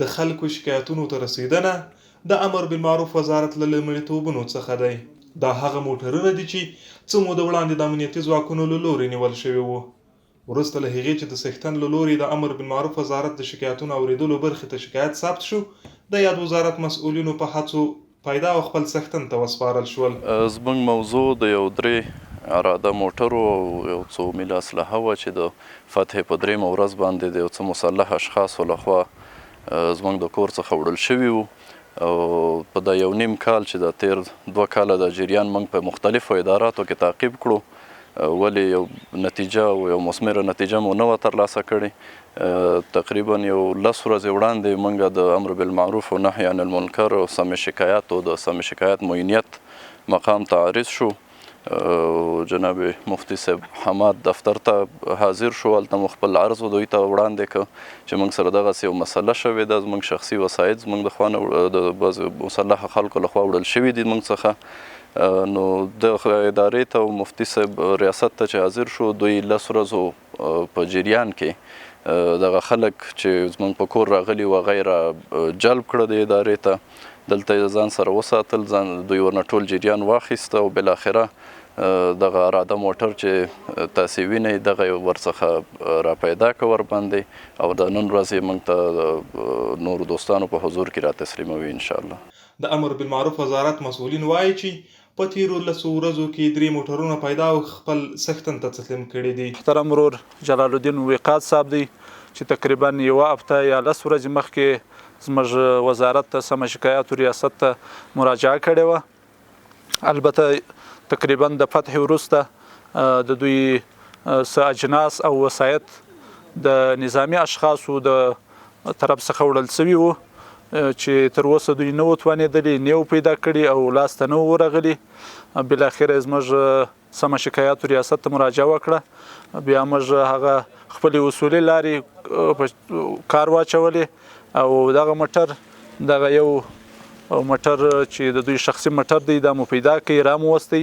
د خلکو شکایتونو ته رسېدنه د امر بالمعروف وزارت له لومړیتوبونو څخه دی. دا هغه موټرونه دي چې څه موده وړاندې د امنیتي ځواکونو له لوري نیول شوي وو. وروسته له هغې چې د څښتن له لوري د امر بالمعروف وزارت د شکایتونو اورېدلو برخې ته شکایت ثبت شو، د یاد وزارت مسؤلینو په هڅو پیدا او خپل څښتن ته وسپارل شول. زموږ موضوع د یو درې عراده موټرو او یو څو میله اسلحه وه چې د فتحې په درېیمه ورځ باندې د یو څه مسلح اشخاصو له خوا زموږ د کور څخه وړل شوي وو او په دا یو نیم کال چې دا تیر 2 کاله دا جریان موږ په مختلفو اداراتو کې تعقیب کړو، ولې یو نتیجه او یو مثمره نتیجه مو نه وه ترلاسه کړې. تقریبا یو 10 ورځې وړاندې موږ د امر بالمعروف او نهی عن المنکر او سمع شکایات او د سمع شکایات معینیت مقام ته عارض شو. جناب مفتي صاحب حماد دفتر ته حاضر شو. هلته مو خپل عرض دوی ته وړاندې کړ چې موږ سره دغسې یو مسله شوې ده، زموږ شخصي وسایط زموږ د خوا نه د بعضې مسلح خلکو له خوا وړل شوي دي موږ څخه. نو د ادارې ته او مفتي صاحب ریاست ته چې حاضر شو، دوی 10 ورځو په جریان کې دغه خلک چې زموږ په کور راغلي وه، غیر جلب کړه د ادارې ته. دلته یې ځان سره وساتل، ځان دوی ورنه ټول جریان واخیسته او بالاخره دغه عراده موټر چې تاسې وینئ، دغه یې ورڅخه را پیدا کړ ورباندې او د نن ورځ یې موږ ته نورو دوستانو په حضور کې را تسلیموي انشاءالله. د امر بالمعروف وزارت مسؤلین وايي چې په تېرو 10 ورځو کې درې موټرونه پیدا او خپل څښتن ته تسلیم کړي دي. محترم ورور جلال الدین وقاد صاحب دی چې تقریبا یوه هفته یا 10 ورځې مخکې زموږ وزارت ته، سمع شکایاتو ریاست ته مراجعه کړې وه. البته تقریبا د فتح وروسته د دوی څه اجناس او وسایط د نظامي اشخاصو د طرف څخه وړل شوي وو چې تر اوسه دوی نه وو توانېدلي، نه وو پیدا کړي او لاسته نه وو ورغلي. بالاخره زموږ سمع شکایاتو ریاست ته مراجعه وکړه. بیا موږ هغه خپلې اصولي لارې په کار واچولې او دغه موټر، دغه یو موټر چې د دوی شخصي موټر دی، دا مو پیدا کړ، را مو وستی.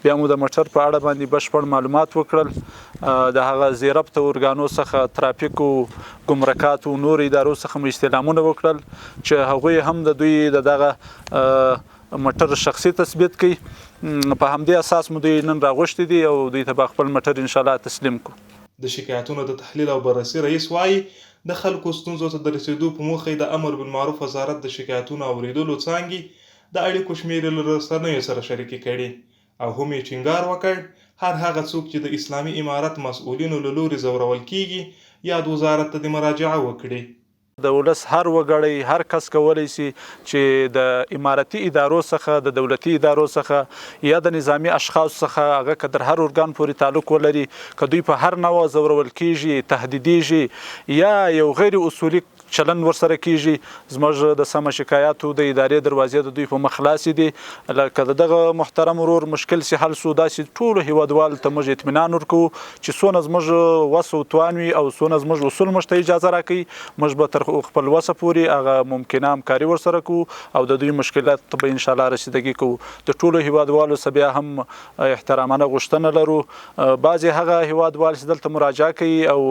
بیا مو د موټر په اړه باندې بشپړ معلومات وکړل. د هغه ذیربطه ارګانو څخه، ترافیکو، ګمرکاتو، نور ادارو څخه مو استعلامونه وکړل چې هغوی هم د دوی د دغه موټر شخصي تثبیت کړي. په همدې اساس مو دوی نن راغوښتي دي او دوی ته به خپل موټر انشاءالله تسلیم کړو. د شکایتونو د تحلیل او بررسي رئیس وايي، د خلکو ستونزو ته د رسېدو په موخه د امر بالمعروف وزارت د شکایتونو اورېدلو څانګې د اړیکو شمېرې له رسنیو سره شریکې کړې او هم یې ټینګار وکړ، هر هغه څوک چې د اسلامي امارت مسؤلینو له لوري ځورول کېږي، یاد وزارت ته دې مراجعه وکړي. د ولس هر وګړی، هر کس کولی شي چې د امارتي ادارو څخه، د دولتي ادارو څخه یا د نظامي اشخاصو څخه، هغه که در هر ارګان پورې تعلق ولري، که دوی په هر نوع ځورول کیږي، تهدیدیږي یا یو غیر اصولي چلند ورسره کیږي، زموږ د سمع شکایاتو د ادارې دروازې د دوی په مخ خلاصې دي. لکه د دغه محترم ورور مشکل چې حل سو، داسې ټولو هیوادوالو ته موږ اطمینان ورکوو چې څونه زموږ وس او توان وي او څونه زموږ اصول موږ ته اجازه راکوي، موږ به تر خپل وسه پورې هغه ممکنه همکاري ورسره کوو او د دوی مشکلات ته به انشاءالله رسیدګي کوو. د ټولو هیوادوالو څخه بیا هم احترامانه غوښتنه لرو، بعضې هغه هیوادوال چې دلته مراجعه کوي او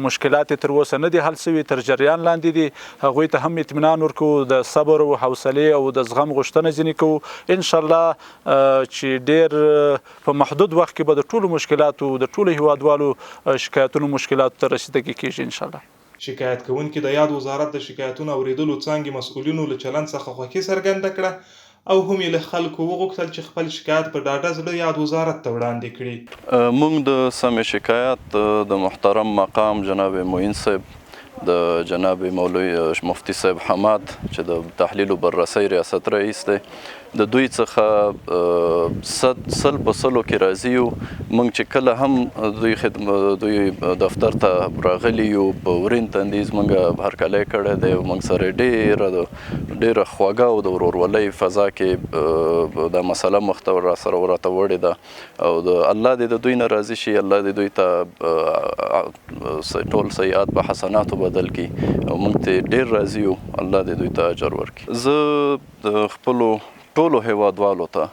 مشکلات یې تر اوسه نه دي حل شوي، تر جریان لاندې دي، هغوی ته هم اطمینان ورکوو، د صبر او حوصلې او د زغم غوښتنه ځینې کوو. انشاءالله چې ډیر په محدود وخت کې به د ټولو مشکلاتو، د ټولو هیوادوالو شکایتونو، مشکلاتو ته رسیدګي کیږي انشاءالله. شکایت کوونکي د یاد وزارت د شکایتونو اورېدلو څانګې مسؤلینو له چلند څخه خوښي څرګنده کړه او هم یې له خلکو وغوښتل چې خپل شکایت په ډاډه زړه یاد وزارت ته وړاندې کړي. موږ د سمع شکایات د محترم مقام جناب معین صاحب، د جناب مولوي مفتي صاحب حماد چې د تحلیل و بررسۍ ریاست رئیس دی، د دوی څخه 100 په سلو کې راضي یو. موږ چې کله هم دوی خدمت، دوی دفتر ته راغلي یو، په ورین تندي زموږ هرکلی کړی دی. موږ سره ډېره ډېره خوږه او د ورورولۍ فضا کې دا مسله مخته را سره راته وړې ده او د الله دې د دوی نه راضي شي. الله دې دوی ته ټول سیئات په حسناتو بدل کړي او موږ ته ډېر راضي یو. الله دې دوی ته اجر ورکړي. زه د خپلو ټولو هیوادوالو ته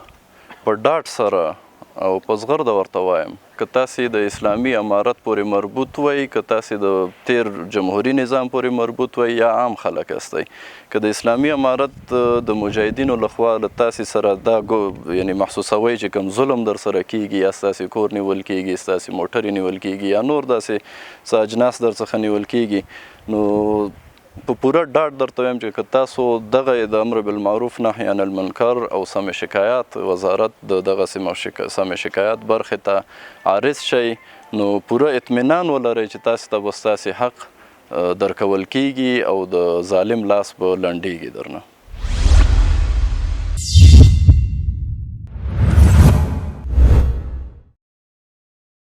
په ډاډ سره او په زغرده ورته وایم که تاسې د اسلامي امارت پورې مربوط وئ، که تاسې د تېر جمهوري نظام پورې مربوط وئ یا عام خلک هستئ، که د اسلامي امارت د مجاهدینو له خوا له تاسې سره دا یعنې محسوسوئ چې کوم ظلم در سره کېږي یا ستاسې کور نیول کېږي، ستاسې موټرې نیول کېږي یا نور داسې څه اجناس در څخه نیول کېږي، نو په پوره ډاډ درته وایم چې که تاسو دغه د امر بالمعروف نهی عن المنکر او سم شکایات وزارت د دغه سم شکایات برخې ته عارض شئ نو پوره اطمینان ولرئ چې تاسو ته به ستاسې حق درکول کیږي او د ظالم لاس به لنډیږي درنه.